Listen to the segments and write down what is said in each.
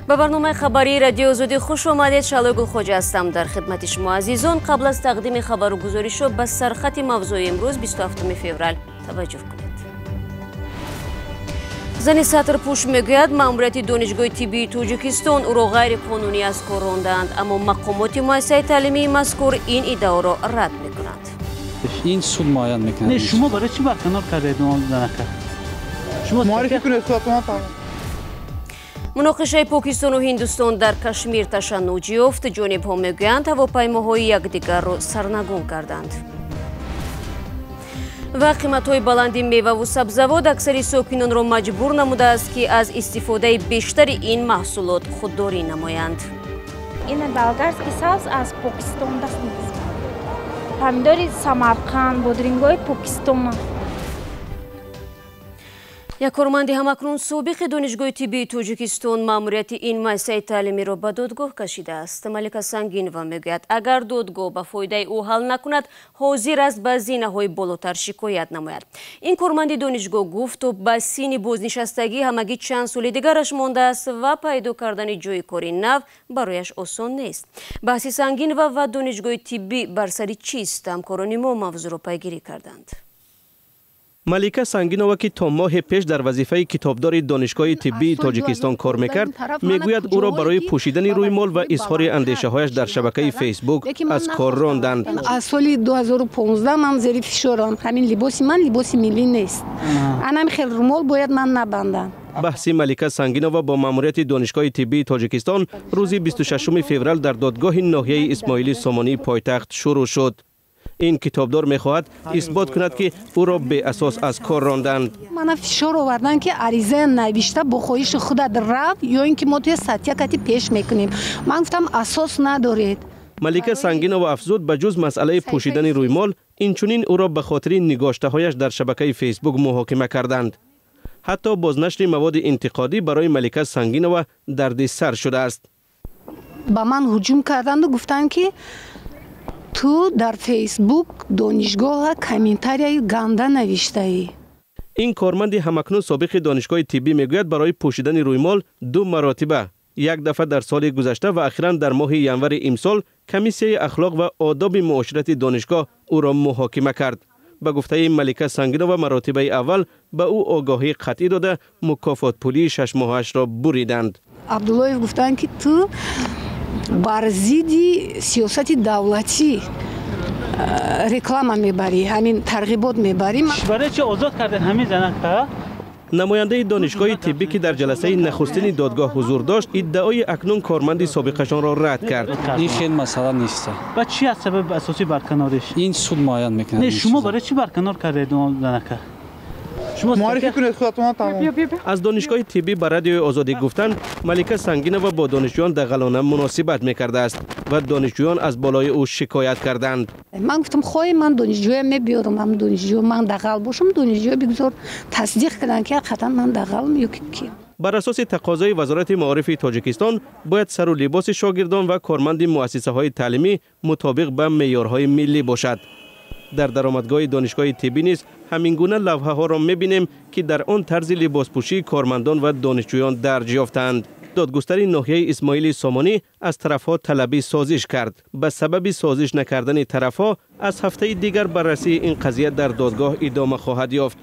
Ба барномаи хабарии Радиои Озодӣ хуш омадед. Шалои Гулхоҷа ҳастам дар хидмати шумо азизон. Қабл аз тақдими хабару гузоришҳо ба сархати мавзӯи имрӯз 27 феврал таваҷҷӯҳ кунед. Зани сатрпӯш мегӯяд, маъмурияти Донишгоҳи тиббии Тоҷикистон ӯро ғайриқонунӣ аз кор рондаанд, аммо мақомоти муассисаи таълимии мазкур ин иддаоро рад мекунанд. Ин суд муайян мекунад. Не, шумо барои чӣ барканор кардед он занака? Шумо муаррифӣ кунед худатон. Муноқишаи Покистону Ҳиндустон дар Кашмир ташаннуҷ ёфт. Ҷонибҳо мегӯянд, ҳавопаймоҳои якдигарро сарнагун карданд. Ва қиматҳои баланди меваву сабзавот аксари сокинонро маҷбур намудааст, ки аз истифодаи бештари ин маҳсулот худдорӣ намоянд. Ин болгарский сабз аз Покистон даст мест. Помидори Самарқанд, бодрингои Покистон. Як корманди ҳамакнун собиқи Донишгоҳи тиббии Тоҷикистон маъмурияти ин муассисаи таълимиро ба додгоҳ кашидааст. Малика Сангинова мегӯяд, агар додгоҳ ба фоидаи ӯ ҳал накунад, ҳозир аст ба зинаҳои болотар шикоят намояд. Ин корманди донишгоҳ гуфт, то ба синни бознишастагӣ ҳамагӣ чанд соли дигараш мондааст ва пайдо кардани ҷойи кори нав барояш осон нест. Баҳси Сангинова ва Донишгоҳи тиббӣ бар сари чист? Ҳамкорони мо мавзӯъро пайгирӣ карданд. Малика Сангинова, ки то моҳе пеш дар вазифаи китобдори Донишгоҳи тиббии Тоҷикистон кор мекард, мегӯяд, ӯро барои пӯшидани рӯймол ва изҳори андешаҳояш дар шабакаи Фейсбук аз кор ронданд. Аз соли 2015 ман зери фишорам. Ҳамин либоси ман либоси миллӣ нест. Анам хел рӯмол бояд ман набандам. Баҳси Малика Сангинова бо маъмурияти Донишгоҳи тиббии Тоҷикистон рӯзи 26 феврал дар додгоҳи ноҳияи Исмоили Сомонии пойтахт шурӯъ шуд. Ин китобдор мехоҳад исбот кунад, ки ӯро беасос аз кор ронданд. Мана фишор оварданд, ки ариза навишта бо хоҳиши худат рав, ё ин ки мо туя статья кати пеш мекунем. Ман гуфтам, асос надоред. Малика Сангинова афзуд, ба ҷуз масъалаи пӯшидани рӯймол, инчунин ӯро ба хотири нигоштаҳояш дар шабакаи Фейсбук муҳокима карданд. Ҳатто бознашри маводи интиқодӣ барои Малика Сангинова дарди сар шудааст. Ба ман ҳуҷум карданду гуфтанд, ки ту дар Фейсбук донишгоҳа комментарияи ганда навиштаӣ. Ин корманди ҳамакнун собиқи Донишгоҳи тиббӣ мегӯяд, барои пӯшидани рӯймол ду маротиба, як дафъа дар соли гузашта ва ахиран дар моҳи январи имсол, комиссияи ахлоқ ва одоби муоширати донишгоҳ ӯро муҳокима кард. Ба гуфтаи Малика Сангинова, маротибаи аввал ба ӯ огоҳии қатъӣ дода, мукофотпулии шашмоҳаашро буриданд. Абдуллоев гуфтанд, ки ту бар зидди сиёсати давлатӣ реклама мебарӣ, ҳамин тарғибот мебарӣ. Барои чӣ озод кардед ҳамин занака? Намояндаи Донишгоҳи тиббӣ, ки дар ҷаласаи нахустини додгоҳ ҳузур дошт, иддаои акнун корманди собиқашонро рад кард. Ин хел масъала нест. Ба чӣ аз сабаби асосӣ барканориш? Ин суд муайян мекунад. Не, шумо барои чӣ барканор кардед он занака? Шумо муаррифӣ кунед худатон. Аз Донишгоҳи тиббӣ ба Радиои Озодӣ гуфтанд, Малика Сангинова бо донишҷӯён дағалона муносибат мекардааст ва донишҷӯён аз болои ӯ шикоят карданд. Ман гуфтам, хоҳи ман донишҷӯя мебиёрам, ҳам донишҷӯ ман дағал бошам, донишҷӯя бигзор тасдиқ кунанд, ки ҳақиқатан ман дағалам ё ки. Бар асоси тақозои Вазорати маорифи Тоҷикистон бояд сару либоси шогирдон ва корманди муассисаҳои таълимӣ мутобиқ ба меъёрҳои миллӣ бошад. Дар даромадгоҳи Донишгоҳи тиббӣ низ ҳамин гуна лавҳаҳоро мебинем, ки дар он тарзи либоспӯшии кормандон ва донишҷӯён дарҷ ёфтаанд. Додгустари ноҳияи Исмоили Сомонӣ аз тарафҳо талаби созиш кард. Ба сабаби созиш накардани тарафҳо аз ҳафтаи дигар баррасии ин қазия дар додгоҳ идома хоҳад ёфт.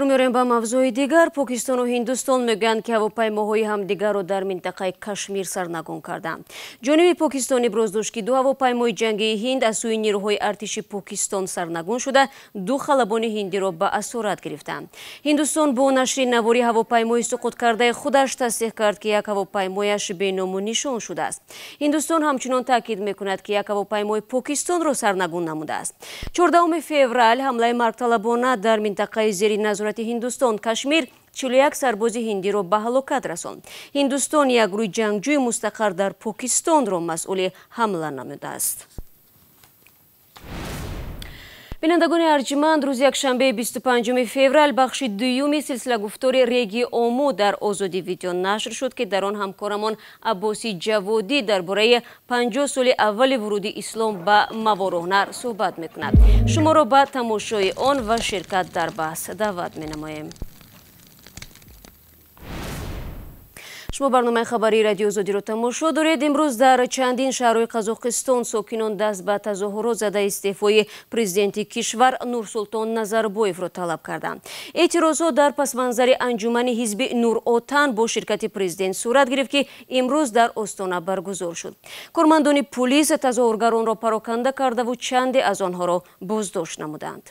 Рӯ меорем ба мавзӯи дигар. Покистону Ҳиндустон мегӯянд, ки ҳавопаймоҳои ҳамдигарро дар минтақаи Кашмир сарнагун карданд. Ҷониби Покистон иброз дошт, ки ду ҳавопаймои ҷангии Ҳинд аз сӯи нерӯҳои артиши Покистон сарнагун шуда, ду халабони ҳиндиро ба асорат гирифтанд. Ҳиндустон бо нашри навори ҳавопаймои суқуткардаи худаш тасдиқ кард, ки як ҳавопаймояш беному нишон шудааст. Ҳиндустон ҳамчунон таъкид мекунад, ки як ҳавопаймои Покистонро сарнагун намудааст. 14 феврал ҳамлаи маргталабона дар минтақаи зери назорати Ҳиндустон Кашмир 41 сарбози ҳиндиро ба ҳалокат расонд. Ҳиндустон як гурӯҳи ҷангҷӯи мустақар дар Покистонро масъули ҳамла намудааст. Бинандагони арҷманд, рӯзи якшанбеи 25 феврал бахши дуюми силсилагуфтори Реги Ому дар Озодӣ видео нашр шуд, ки дар он ҳамкорамон Аббоси Ҷаводӣ дар бораи 50 соли аввали вуруди ислом ба Мавороҳнар суҳбат мекунад. Шуморо ба тамошои он ва ширкат дар баҳс даъват менамоем. Шумо барномаи хабарии Радиои Озодиро тамошо доред. Имрӯз дар чандин шаҳрҳои Қазоқистон сокинон даст ба тазоҳурот зада истеъфои президенти кишвар Нурсултон Назарбоевро талаб карданд. Эътирозҳо дар пасманзари анҷумани ҳизби Нур-Отан бо ширкати президент сурат гирифт, ки имрӯз дар Остона баргузор шуд. Кормандони пулис тазоҳургаронро пароканда кардаву чанде аз онҳоро боздошт намуданд.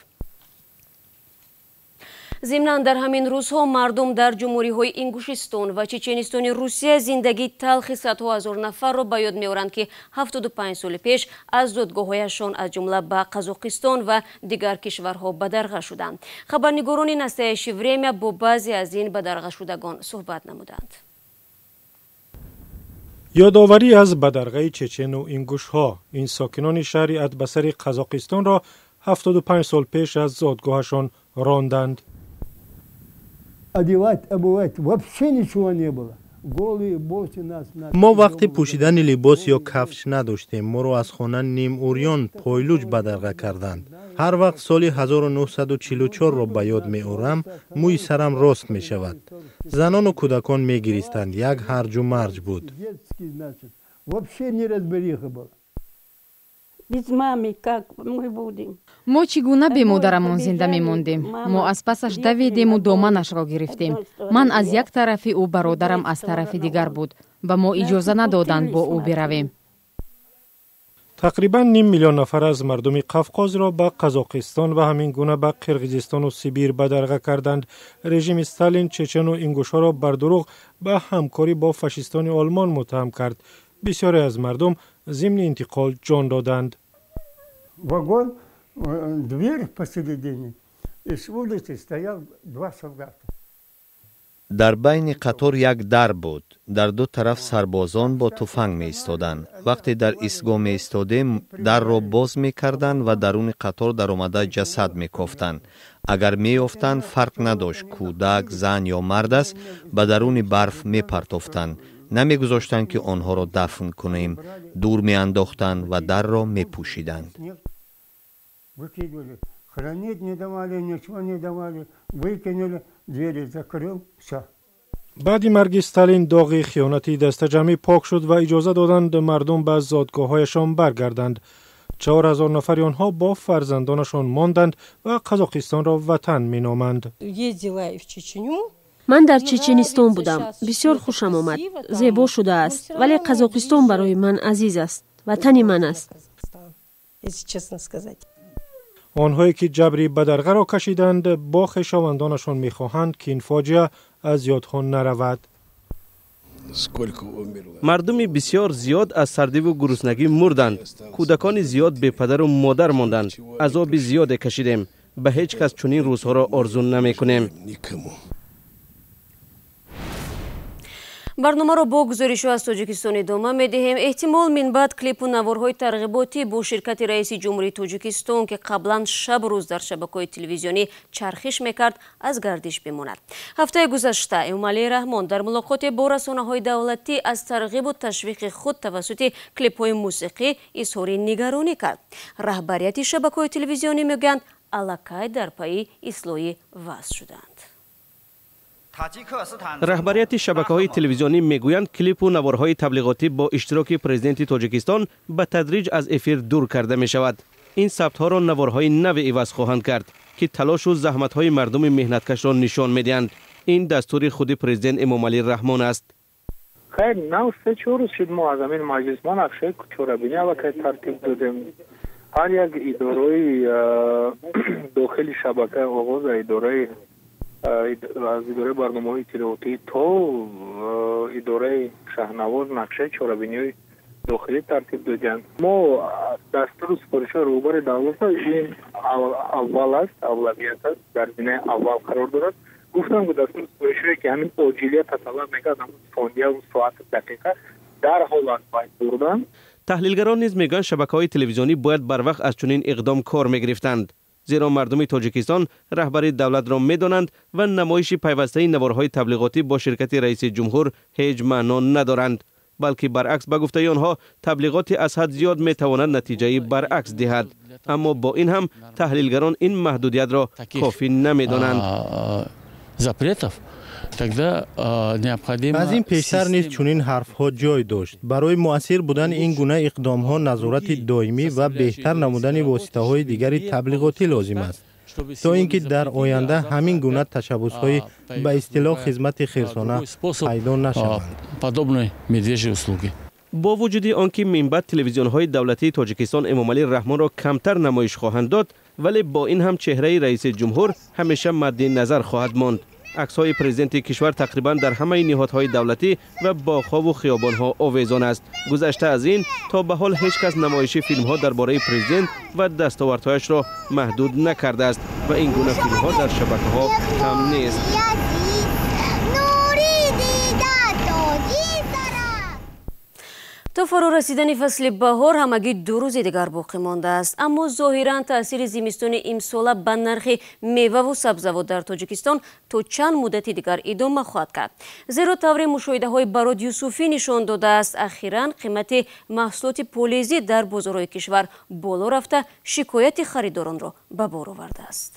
Зимнан дар ҳамин рӯзҳо мардум дар ҷумҳуриҳои Ингушистон ва Чеченистони Русия зиндагии талхи садҳо ҳазор нафарро ба ёд меоранд, ки 75 соли пеш аз зодгоҳҳояшон аз ҷумла ба Қазоқистон ва дигар кишварҳо бадарға шуданд. Хабарнигорони Настоящее время бо баъзе аз ин бадарғашудагон суҳбат намуданд. Ёдоварӣ аз бадарғаи чечену ингушҳо. Ин сокинони шаҳри Атбасари Қазоқистонро 75 сол пеш аз зодгоҳашон ронданд. Одевать, обувать вообще ничего не было. Голые босы нас. Мо вақти пӯшидани либос ё кафш надоштем. Моро аз хона нимурён, пойлуҷ бадарға карданд. Ҳар вақт соли 1944-ро ба ёд меорам, мӯи сарам рост мешавад. Занону кӯдакон мегиристанд, як ҳарҷу марҷ буд. Детский, значит, вообще неразбериха была. Без мамы как мы будем? Мо чӣ гуна бе модарамон зинда мемондем? Мо аз пасаш давидему доманашро гирифтем. Ман аз як тарафи ӯ, бародарам аз тарафи дигар буд. Ба мо иҷоза надоданд бо ӯ биравем. Тақрибан ним миллион нафар аз мардуми Қавқозро ба Қазоқистон ва ҳамин гуна ба Қирғизистону Сибир бадарға карданд. Режими Сталин чечену ингушҳоро бар дурӯғ ба ҳамкорӣ бо фашистони Олмон муттаҳам кард. Бисёре аз мардум зимни интиқол ҷон доданд. Вагон, дверь посередине, и с улицы стоял два солдата. Дар байни қатор як дар буд. Дар ду тараф сарбозон бо туфанг меистоданд. Вақте дар истгоҳ меистодем, дарро боз мекарданд ва даруни қатор даромада ҷасад мекофтанд. Агар меёфтанд, фарқ надошт, кӯдак, зан ё мард аст, ба даруни барф мепартофтанд. Намегузоштанд, ки онҳоро дафн кунем. Дур меандохтанд ва дарро мепӯшиданд. Выкинули. Хранить не давали, ничего не давали. Выкинули, двери закрыл, все. Баъди марги Сталин доғи хиёнати дастаҷамъӣ пок шуд ва иҷоза доданд мардум ба зодгоҳҳояшон баргарданд. 4000 нафари онҳо бо фарзандонашон монданд ва Қазоқистонро ватан меноманд. Ездила и в Чечню. Ман дар Чеченистон будам, бисёр хушам омад, зебо шудааст, вале Қазоқистон барои ман азиз аст, ватани ман аст. Если честно сказать. Онҳое ки ҷабри бадарғаро кашиданд, бо хешовандонашон мехоҳанд, ки ин фоҷиа аз ёдҳо наравад. Мардуми бисёр зиёд аз сардиву гуруснагӣ мурданд. Кӯдакони зиёд бепадару модар монданд. Азоби зиёде кашидем. Ба ҳеҷ кас чунин рӯзҳоро орзу намекунем. Барномаро бо гузоришҳо аз Тоҷикистон идома медиҳем. Эҳтимол минбаъд клипу наворҳои тарғиботӣ бо ширкати раиси ҷумҳурии Тоҷикистон, ки қаблан шабу рӯз дар шабакаҳои телевизионӣ чархиш мекард, аз гардиш бимонад. Ҳафтаи гузашта Эмомалӣ Раҳмон дар мулоқоте бо расонаҳои давлатӣ аз тарғибу ташвиқи худ тавассути клипҳои мусиқӣ изҳори нигаронӣ кард. Раҳбарияти шабакаҳои телевизионӣ мегӯянд, аллакай дар пайи ислоҳи вазъ шуданд. Раҳбарияти шабакаҳои телевизионӣ мегӯянд, клипу наворҳои таблиғотӣ бо иштироки президенти Тоҷикистон ба тадриҷ аз эфир дур карда мешавад. Ин сабтҳоро наворҳои наве иваз хоҳанд кард, ки талошу заҳматҳои мардуми меҳнаткашро нишон медиҳанд. Ин дастури худи президент Эмомалӣ Раҳмон аст. Хайр, нав 3-4 рӯз шуд, мо аз ҳамин маҷлис мо нақшаи чорабинӣ аллакай тартиб додем. Ҳар як идораи дохили шабака, оғоз аз идораи барномаҳои иттилоотӣ то идораи шаҳнавоз, нақшаи чорабиниҳои дохилӣ тартиб додианд. Мо дастуру супоришҳои роҳбари давлатро, ин аввал аст, авлавият аст, дар зинаи аввал қарор дорад. Гуфтам, ки дастуру супоришҳое ки ҳамин оҷилията талаб мекард, ҳамун сонияву соату дақиқа дарҳол аз байн бурданд. Таҳлилгарон низ мегӯянд, шабакаҳои телевизионӣ бояд барвақт аз чунин иқдом кор мегирифтанд, зеро мардуми Тоҷикистон раҳбари давлатро медонанд ва намоиши пайвастаи наворҳои таблиғотӣ бо ширкати раиси ҷумҳур ҳеҷ маъно надоранд, балки баръакс, ба гуфтаи онҳо, таблиғоти аз ҳад зиёд метавонад натиҷаи баръакс диҳад. Аммо бо ин ҳам таҳлилгарон ин маҳдудиятро кофӣ намедонанд. запретов, тогда необходимо. Аз ин пештар низ чунин ҳарфҳо ҷой дошт. Барои муассир будани ин гуна иқдомҳо назорати доимӣ ва беҳтар намудани воситаҳои дигари таблиғотӣ лозим аст, то ин ки дар оянда ҳамин гуна ташаббусҳои ба истилоҳ хизмати хирсона пайдо нашаванд. Подобной медвежьей услуги. Бо вуҷуди он ки минбаъд телевизионҳои давлатии Тоҷикистон Эмомалӣ Раҳмонро камтар намоиш хоҳанд дод, вале бо ин ҳам чеҳраи раиси ҷумҳур ҳамеша мадди назар хоҳад монд. Аксҳои президенти кишвар тақрибан дар ҳамаи ниҳодҳои давлатӣ ва боғҳову хиёбонҳо овезон аст. Гузашта аз ин, то ба ҳол ҳеҷ кас намоиши филмҳо дар бораи президент ва дастовардҳояшро маҳдуд накардааст ва ин гуна филмҳо дар шабакаҳо кам нест. То фаро расидани фасли баҳор ҳамагӣ 2 рӯзи дигар боқӣ мондааст, аммо зоҳиран таъсири зимистони имсола ба нархи меваву сабзавот дар Тоҷикистон то чанд муддати дигар идома хоҳад кард. Зеро таври мушоҳидаҳои Барод Юсуфӣ нишон додааст, ахиран қимати маҳсулоти полезӣ дар бозорҳои кишвар боло рафта, шикояти харидоронро ба бор овардааст.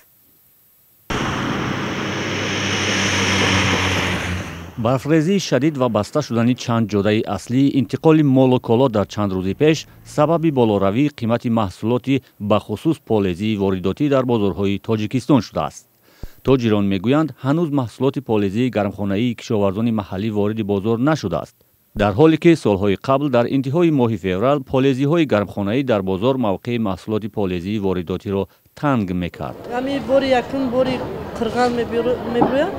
Барфрезии шадид ва баста шудани чанд ҷодаи аслии интиқоли молу коло дар чанд рӯзи пеш сабаби болоравии қимати маҳсулоти бахусус полезии воридотӣ дар бозорҳои Тоҷикистон шудааст. Тоҷирон мегӯянд, ҳанӯз маҳсулоти полезии гармхонаии кишоварзони маҳаллӣ вориди бозор нашудааст, дар ҳоле ки солҳои қабл дар интиҳои моҳи феврал полезиҳои гармхонаӣ дар бозор мавқеи маҳсулоти полезии воридотиро танг мекард. Ҳамин бори якум бори қирған мебурӯяд,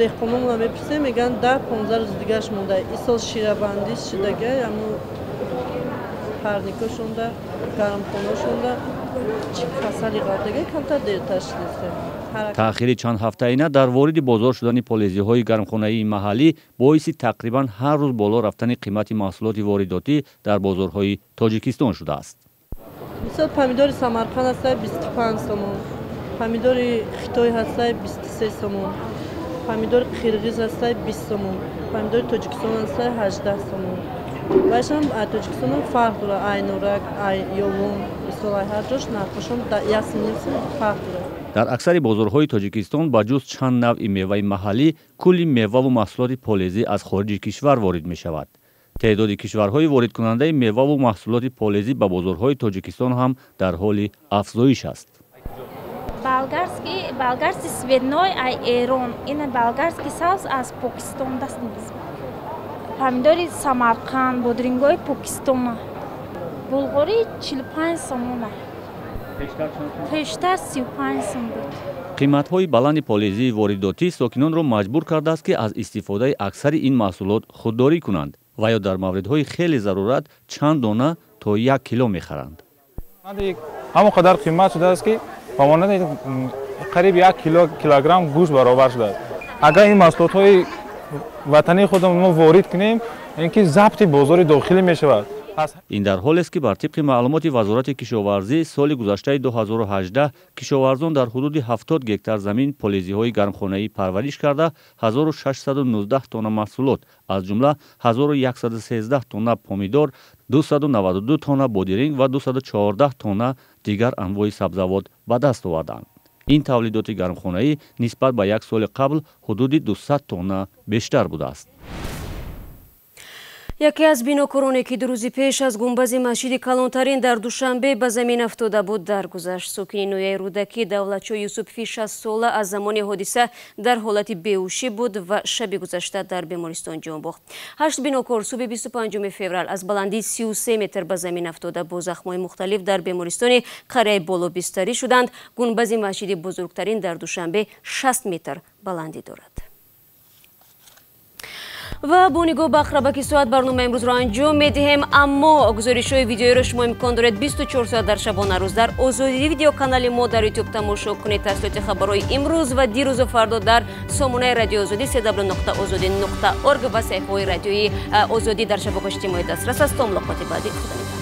деҳқононро мепурсем, мегӯянд 10-15 рӯз дигараш монда. Ин сол ширабандӣ шудага, ҳамун парникошонда, гармхонашонда чӣ касали ғалтага камтар дертар шудааст. Таъхири чанд ҳафтаина дар вориди бозор шудани полезиҳои гармхонаии маҳаллӣ боиси тақрибан ҳар рӯз боло рафтани қимати маҳсулоти воридотӣ дар бозорҳои Тоҷикистон шудааст. Мисол помидори Самарқанд ҳастай 25 сомон, помидори Хитой ҳастай 23 сомон, помидори қирғиз ҳастай 20 сомон, помидори Тоҷикистон ҳастай 18 сомон. Вайшам Тоҷикистонам фарқ дорад, ай Норак, ай Ёвон, мисол ай ҳар ҷош нархошон 1,5 сом фарқ дорад. Дар аксари бозорҳои Тоҷикистон ба ҷуз чанд навъи меваи маҳаллӣ кулли меваву маҳсулоти полезӣ аз хориҷи кишвар ворид мешавад. Теъдоди кишварҳои воридкунандаи меваву маҳсулоти полезӣ ба бозорҳои Тоҷикистон ҳам дар ҳоли афзоиш аст. Болгарский цветной ай Эрон, ин болгарский сабз аз Покистон даст мезанад. Помидори Самарқанд, бодрингои Покистон, булғори 45 сомона. Пештар 35 сом буд. Қиматҳои баланди полезии воридотӣ сокинонро маҷбур кардааст, ки аз истифодаи аксари ин маҳсулот худдорӣ кунанд ва ё дар мавридҳои хеле зарурат чанд дона то 1 кило мехаранд. Ҳамон қадар қимат шудааст, ки ба монанди қариб 1 килограмм гӯшт баробар шудааст. Агар ин маҳсулотҳои ватании худамон мо ворид кунем, ин ки забти бозори дохилӣ мешавад. Ин дар ҳолест, ки бар тибқи маълумоти Вазорати кишоварзӣ соли гузаштаи 2018 кишоварзон дар ҳудуди 70 гектар замин полезиҳои гармхонаӣ парвариш карда 1619 тонна маҳсулот, аз ҷумла 1113 тонна помидор, 292 тонна бодиринг ва 214 тонна дигар анвои сабзавот ба даст оварданд. Ин тавлидоти гармхонаӣ нисбат ба як соли қабл ҳудуди 200 тонна бештар будааст. Яке аз бинокороне, ки 2 рӯзи пеш аз гунбази масҷиди калонтарин дар Душанбе ба замин афтода буд, даргузашт. Сокини ноҳияи Рӯдакӣ Давлатшо Юсуфи 60-сола аз замони ҳодиса дар ҳолати беҳушӣ буд ва шаби гузашта дар бемористон ҷон бохт. 8 бинокор субҳи 25 феврал аз баландии 33 метр ба замин афтода бо захмҳои мухталиф дар бемористони қарияи боло бистарӣ шуданд. Гунбази масҷиди бузургтарин дар Душанбе 60 метр баландӣ дорад. Ва бо нигоҳ ба ақрабаки соат барномаи имрӯзро анҷом медиҳем, аммо гузоришҳои видеоиро шумо имкон доред 24 соат дар шабонарӯз дар Озодӣ видеоканали мо дар YouTube тамошо кунед. Тафсилоти хабарҳои имрӯз ва дирӯзу фардо дар сомонаи радиои Озодӣ www.ozodi.org ва саҳифаҳои радиои Озодӣ дар шабакаҳои иҷтимоӣ дастрас аст. То мулоқоти баъдӣ, худо нигаҳдор.